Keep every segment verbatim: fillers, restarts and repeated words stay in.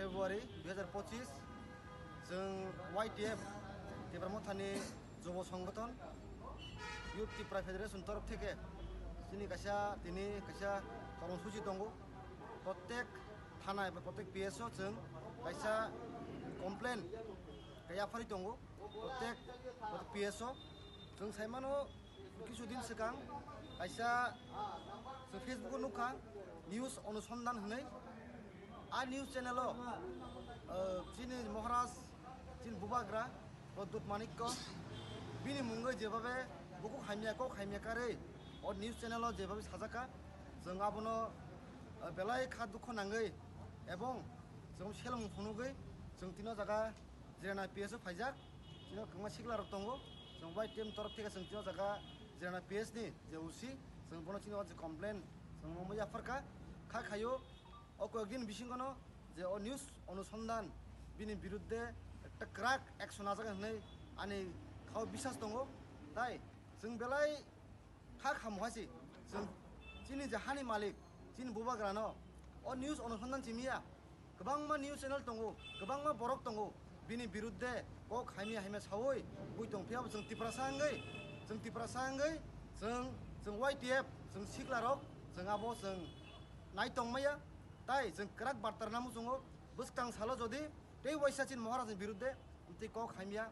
February dui hazar pochis, chwng Y T F, Tipra Mothani Jubo Songgothon, Youth Tipra Federation torof theke chini kaisa tini kaisa kormosuchi tongo. Protek thana eba protek P S o chwng kaisa complain kaya phari tongo. Protek, protek P S o chwng saimano, kisu din swkang kaisa chwng Facebook o nukha, News Onusondhan hwnwi. A news channel o, uh, chini Maharaj, chini Bubagra, Pradyut Manikya, bini mungwi jebabe bukhuk hamya, kok hamya karwi o news channel o jebabe sajaka, chwng abono, uh, belai kha dukho nangwi ebong chwng seleng phunugwi chwng tino jaga Jirana P S o phaijak, chini kwbangma sikla rok tongo, chwng bai team torof theke chwng tino jaga Jirana P S ni je O C, chwng bono chini o je complain chwng omo yapharkha, kha khayo o koyek din bisingono je o news onusondhan bini birudde ekta kwrak action najak hwnwi ani khao biswas tongo, tai chwng belai kha khamu hai se, chwng chini je hani malik, chini Bubagrano o news onusondhan simiya, kwbangma news channel tongo, kwbangma borok tongo, bini birudde kok hamya hamya sawi bui tong phiya bo chwng Tiprasa wngwi, chwng Tiprasa wngwi, chwng, chwng Y T F, chwng sikla rok, chwng abo chwng nai tongmaya, tai chwng kwrak barta rwna muchungo, bwskang salo jodi tei waisa chini Maharaj ni birudde tei kok hamya,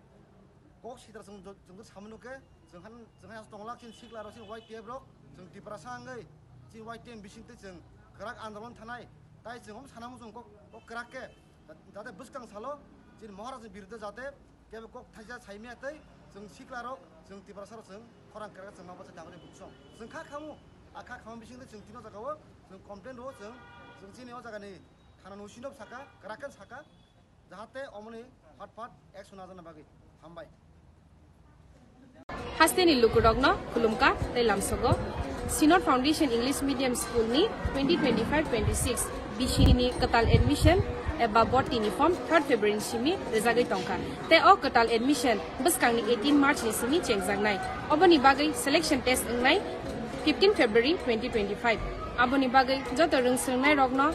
kok sitra chwng jo-, chwng samano khe, chwng han, chwng han tonglak chini sikla rok chini Y T F rok, chwng Tiprasa wngwi, chini Y T F bising tei chwng kwrak andolon thanai, tai chwng om sana muchung kok, kok kwrak khe, jate bwskang salo chini Maharaj ni birudde jate kebo kok thaisa saimya tei chwng sikla rok, chwng Tiprasa rok chwng khorang kwrak chwng ma bwsa dagwi buksong. Chwng kha khamu, a kha khamu bising tei chwng tino jaga o chwng complain rwo chwng, chwng chini o jaga ni thana ni O C no saka, kwrak khe saka, jahate omoni phat phat action najana bagwi. Hambai. Hasteni lukurokno khulumkha tei lamsogo. Synod Foundation English Medium School ni twenty twenty-five twenty-six bisini kwtal admission eba bhorti ni form third February ni simi rijagwi tongkha. Tei o kwtal admission bwskangni eighteen March ni simi chengjaknai. Oboni bagwi selection test wngnai fifteen February twenty twenty-five. Aboni bagwi joto rwng swrwngnairokno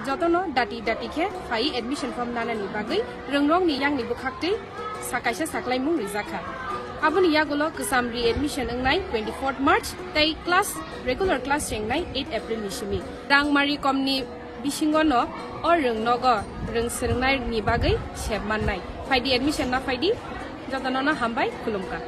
jotono dati dati khe phaiwi admission form nanani bagwi rwngrokni yangni bwkhaktwi sa kaisa saklaimung rijakha. Aboni yagulo kwcham re-admission wngnai twenty-fourth March tei class, regular class chengnai eight April ni simi. Rangmari komni bisingono o rwng nogo rwng swrwngnaini bagwi sep mannai. Phaidi, admission na phaidi, jotonono hambai, khulumkha.